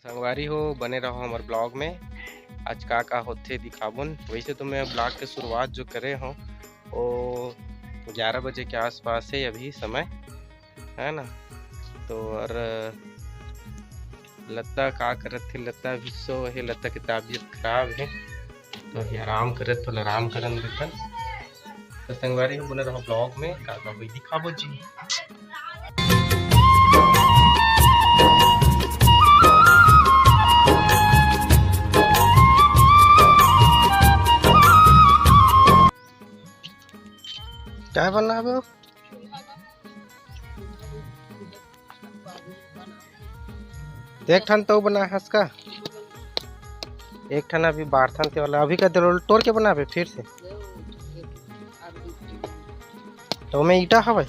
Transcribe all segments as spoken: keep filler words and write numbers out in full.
संगवारी हो, बने रहो हमर ब्लॉग में। आज का का होथे दिखाबोन। वैसे तो मैं ब्लॉग के शुरुआत जो करे हूँ वो ग्यारह बजे के आसपास है अभी समय, है ना। तो और लता का करत थे, लता भी सो है, लता की तबीयत खराब है, तो अभी आराम करत, थोड़ा आराम करन देतन। तो संगवारी हो, बने रहो ब्लॉग में, का का होई दिखाबो जी। काय बनाबे हो? एक ठन तो बना हस का, एक ठन अभी बारथन ते वाला, अभी का दे तोड़ के बनाबे फिर से। तो मैं ईटा हवे,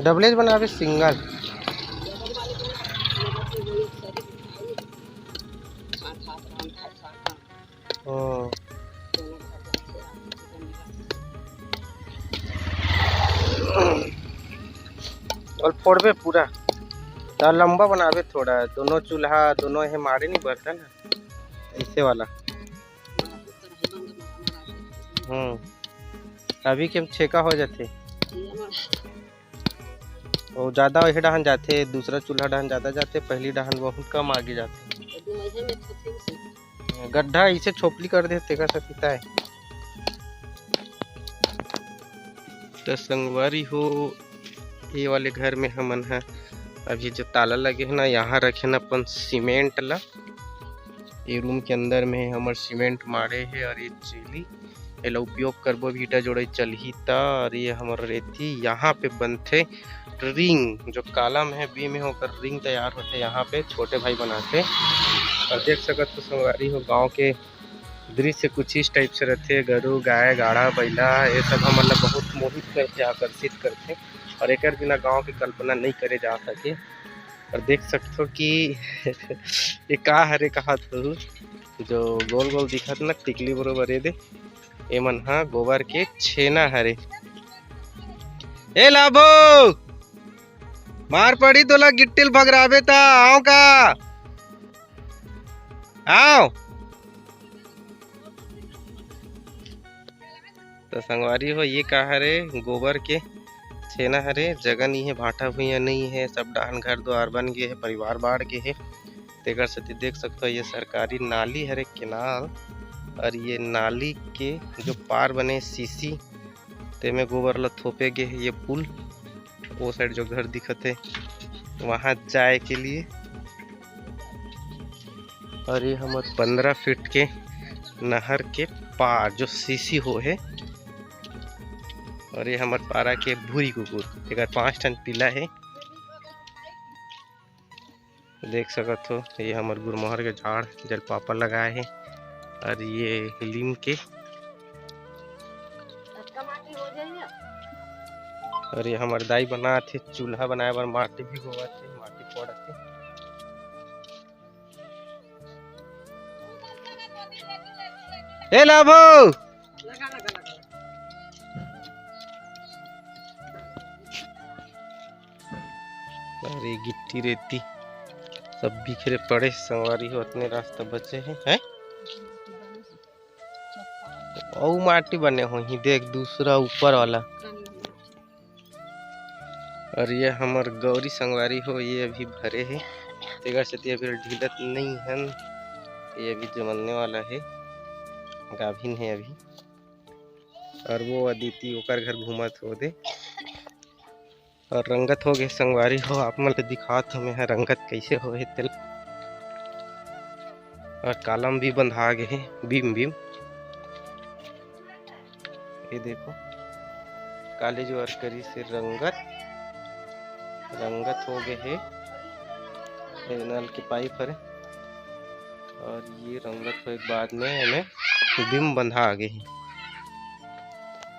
डबलेज बनाबे सिंगल। हम्म। और फोड़बे पूरा, त लंबा बनाबे थोड़ा, दोनों चूल्हा, दोनों हे माड़े नहीं बरतन, ऐसे वाला। हम्म, अभी के छेका हो जाथे। वो ज़्यादा वही डहन जाथे, दूसरा चूल्हा डहन ज़्यादा जाथे, पहली डहन बहुत कम आगे जाथे। गड्ढा इसे छोपली कर दे, तेकर से पिता है। तो संगवारी हो, ये वाले घर में हमन ह अभी जो ताला लगे है ना, यहाँ रखे न अपन सीमेंट ला। ये रूम के अंदर में हमर सीमेंट मारे है और ये चेली एला उपयोग करबो, ईटा जोड़े चलही त। और ये हमर रेती यहाँ पे बनथे, रिंग जो कालम है, बीम है, ओकर रिंग तैयार होथे। यहाँ पे छोटे भाई बनाथे। और देख सकत हो संगवारी हो, गांव के दृश्य कुछ इस टाइप से रहथे। गरु, गाय, गाड़ा, बैला, ये सब हमन ला बहुत मोहित करथे, आकर्षित करथे। और एकर बिना गांव के कल्पना नहीं करे जा सके। और देख सकथो कि ये का हरे कहा तू, जो गोल गोल दिखत ना टिकली बरोबर, ये दे, एमन हा गोबर के छेना हरे। ए लाभो, मार पड़ी तोला गिट्टिल भगराबे त, आओ का? आओ। तो संगवारी हो, ये का हरे, गोबर के छेना हरे। जगह नहीं है, भाटा भुइयां नहीं है, सब डाहन घर द्वार बन गए है, परिवार बाढ़ गए है। तेकर सेती देख सकथो, ये सरकारी नाली हरे, केनाल, और ये नाली के जो पार बने सीसी, तेमे गोबर ला थोपे गे हे। ये पुल, वो साइड जो घर दिखत हे, वहाँ जाए के लिए। और ये हमर पंद्रह फीट के नहर के पार जो सीसी हो हे। और ये हमर पारा के भूरी कुकुर, एकर पाँच ठन पिला हे। देख सकत हो, ये हमर गुरमोहर के झाड़, जेल पापा लगाए हे। और ये लीम के, और ये हमर दाई बनात हे, चूल्हा बनाए बर माटी भिगोवत हे, माटी फोड़त हे। ए लाभो, अरे गिट्टी रेती सब बिखरे पड़े संगवारी हो, अतने रास्ता बचे हे, हैं? अउ माटी बने होही, देख दूसरा ऊपर वाला। और ये हमर गौरी संगवारी हो, ये अभी भरे हे, तेकर सेती अभी ढीलत नहीं हन। ये अभी जमने वाला हे, गाभिन हे अभी। और वो अदिति ओकर घर घूमत हो दे। और रंगत हो गे संगवारी हो, आप मन ल दिखात हो मैं ह रंगत कैसे हो हे तेल। और कालम भी बंधा गे हे, बीम बीम। ये देखो, काली जो अरकरी से रंगत, रंगत हो गे हे। ये नल के पाइप हरे, और ये रंगत होए के बाद में एमे बीम बंधा गे हे।